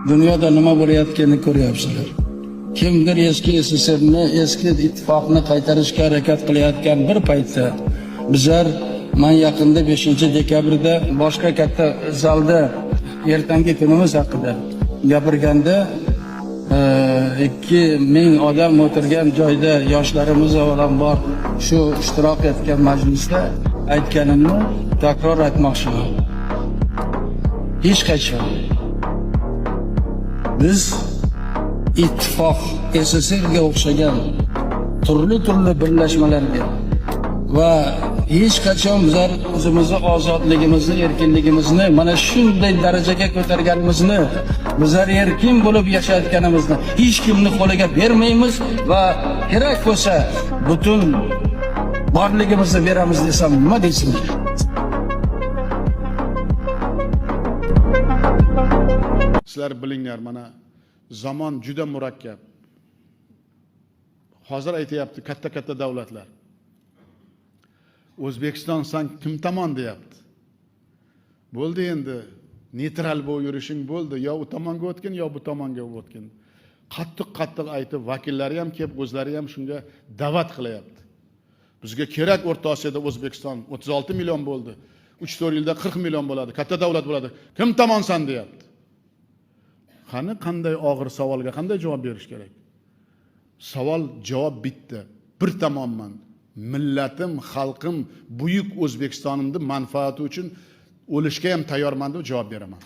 Dunyoda nima bo'layotganini ko'ryapsizlar. Kimdir eski SSRni, eski ittifoqni qaytarishga harakat qilayotgan bir paytda bizlar, man yaqinda 5-dekabrda boshqa katta zalda ertangi kunimiz haqida gapirganda, 2000 odam o'tirgan joyda, yoshlarimiz avvalambor shu ishtirok etgan majlisda aytganimni takror aytmoqchiman. Hech qachon biz ittifoq, SSRga o'xshagan turli turli birlashmalarga va hech qachon bizlar o'zimizni ozodligimizni, erkinligimizni mana shunday darajaga ko'targanimizni, bizlar erkin bo'lib yashayotganimizni hech kimni qo'liga bermaymiz va kerak bo'lsa butun borligimizni beramiz desam, nima deysizlar? Sizlar bilinglar, mana zamon juda murakkab. Hozir aytyapti katta katta davlatlar. O'zbekiston, san kim tomon, deyapti. Bo'ldi endi, neytral bo'lib yurishing bo'ldi. Yo u tomonga o'tgin, yo bu tomonga o'tgin. Qattiq qattiq aytib, vakillari ham kelib, o'zlari ham shunga da'vat qilyapti. Bizga kerak O'rta Osiyoda O'zbekiston 36 million bo'ldi. 3-4 yilda 40 million bo'ladi. Katta davlat bo'ladi. Kim tomonsan, deyapti. Qani, qanday og'ir savolga qanday javob berish kerak? Savol javob bitta. Bir tomonman. Millatim, xalqim, buyuk O'zbekistonimni manfaati uchun o'lishga ham tayyorman deb javob beraman.